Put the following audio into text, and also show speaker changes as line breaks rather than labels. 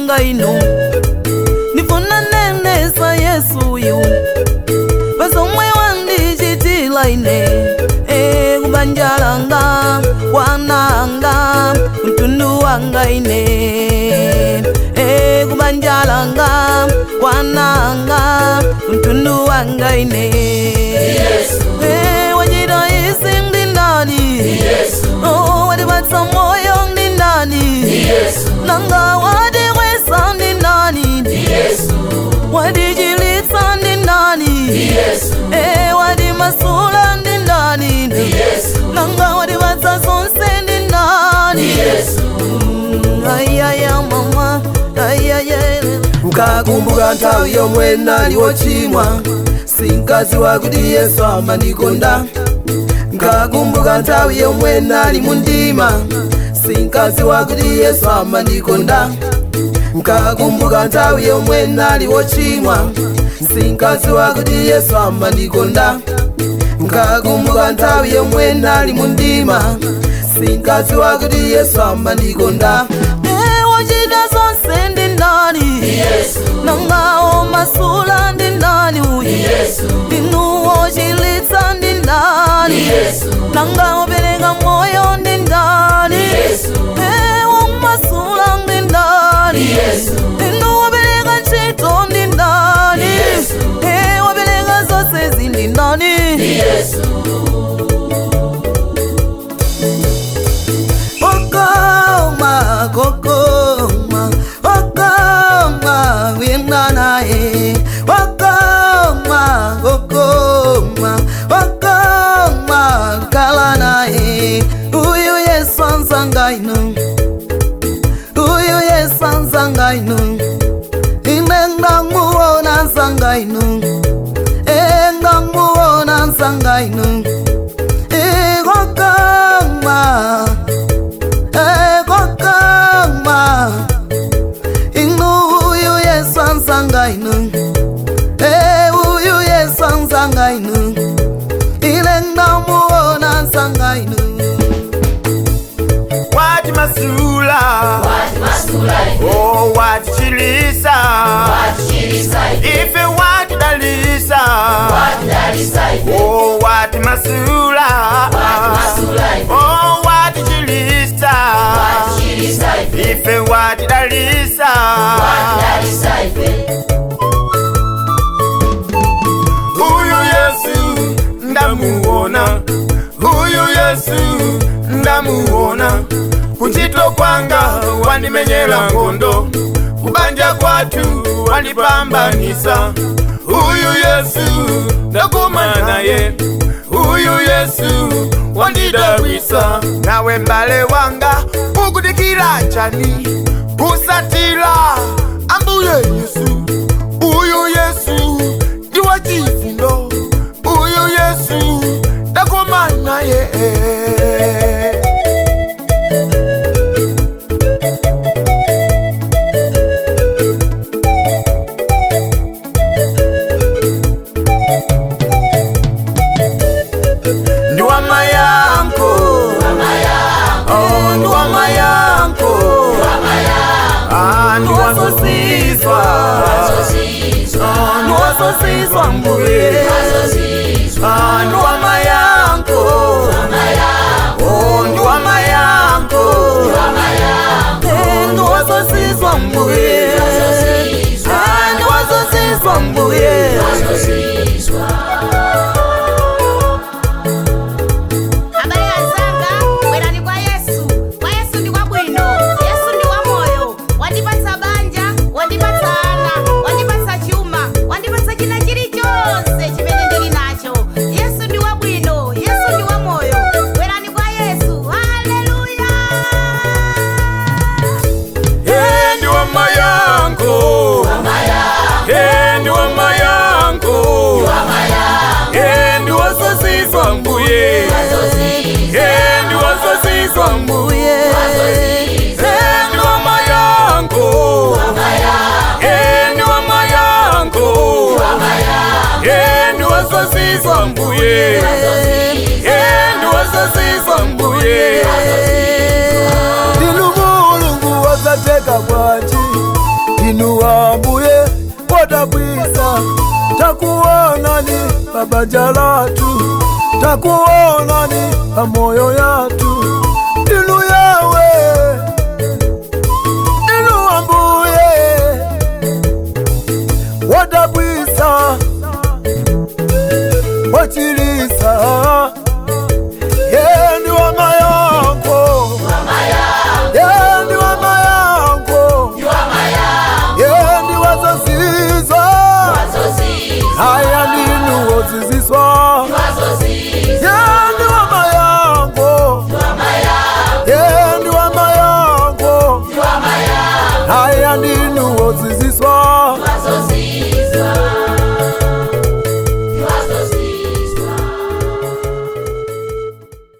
Wanga ino nifuna nenesa Yesu yu pasomwe wandichitila ine kubanjalanga wananga mtundu wanga ine kubanjalanga wananga mtundu wanga ine
Yesu.
Wajira isi ndani
Yesu.
Oh, wadibatsa moyo ndi ndani
Yesu.
Nanga wadiwesa ndi ndani
Yesu.
Wadijilitsa ndi ndani
Yesu.
Wadimasula ndi ndani
Yesu.
Nanga wadibatsa zonse ndi ndani
Yesu.
Ayaya mama ayaya.
Nkakumbuka nthawi yomwe nali wochimwa, sinkaziwa kuti Yesu amandikonda. Nkakumbuka nthawi yomwe nali mundima, sinkaziwa kuti Yesu amandikonda. Nkakumbuka nthawi yomwe nali wochimwa, sinkaziwa kuti Yesu amandikonda. Nkakumbuka nthawi yomwe nali mundima, sinkaziwa kuti Yesu amandikonda.
Wachita zonse ndi ndani
Yesu.
Nanga omasula ndi ndani uyu
Yesu.
Inu wochilitsa ndi ndani
Yesu.
Nanga opereka moyo ndi ndani
Yesu.
Omasula ndi ndani
Yesu.
Inu wopereka ntchito ndi ndani
Yesu.
Wopereka zonse zindi ndani
Yesu.
Okoma, kokoma, okoma, kuyenda naye. Okoma, kokoma, okoma, kukhala naye. Uyu Yesu anzanga inu, uyu Yesu anzanga inu, ine ndamuona anzanga inu, ndamuona anzanga inu. Kokoma, kokoma, inu uyu Yesu anzanga inu, uyu Yesu anzanga inu, ine ndamuona anzanga inu.
Wati masula,
Wati masula ife.
Oh, wati chilisa,
Wati chilisa ife.
Ife wati dalisa,
Wati dalisa ife.
Oh, wati masula,
Wati masula ife.
Oh, wati chilisa,
Wati chilisa ife.
Ife wati dalisa,
Wati dalisa ife.
Huyu Yesu ndamuona, huyu Yesu ndamuona. Kuchito kwanga wandimenyera ngondo, kubanja kwatu wandipambanisa. Huyu Yesu ndakuma naye, huyu Yesu wandidabwisa. Nawe mbale wanga ukudikira chani kusatila ambuye Yesu. Uyu Yesu ndi wa chifundo, uyu Yesu ndakuma naye. Ndi wa mayanko, oh, ndi wa mayanko, ah, ndi wasosiswa, oh, ndi wasosiswa mbuye, ah, ndi wa mayanko, oh, ndi wa mayanko,
Ndi wasosiswa mbuye, ndi wasosiswa mbuye.
Abale azanga, bwerani kwa Yesu. Kwa Yesu ndi kwabwino. Yesu ndi wa moyo. Wandipatsa banja, wandipatsa ana, wandipatsa chuma, wandipatsa china chilichonse chimene ndili nacho. Yesu ndi wabwino. Yesu ndi wa moyo. Bwerani kwa Yesu. Haleluya!
Hey, ndi wa mayanko, hey, ndi wa mayanko, hey, ndi wasosiswa mbuye, hey, ndi wasosiswa mbuye, hey, ndi wa mayanko, hey, ndi wa mayanko, hey, ndi wasosiswa mbuye, hey, ndi wasosiswa mbuye.
Ndinu Mulungu wosateka bwanji. pabanja lathu, takuonani pamoyo yathu. Inu Yawe, inu Ambuye, wodabwisa, wochilisa, yendi wa mayango, yendi wa mayango, yendi wazozizwa, haya ndinu woziziswa, yendi wa mayango, yendi wa mayango, haya ndinu woziziswa.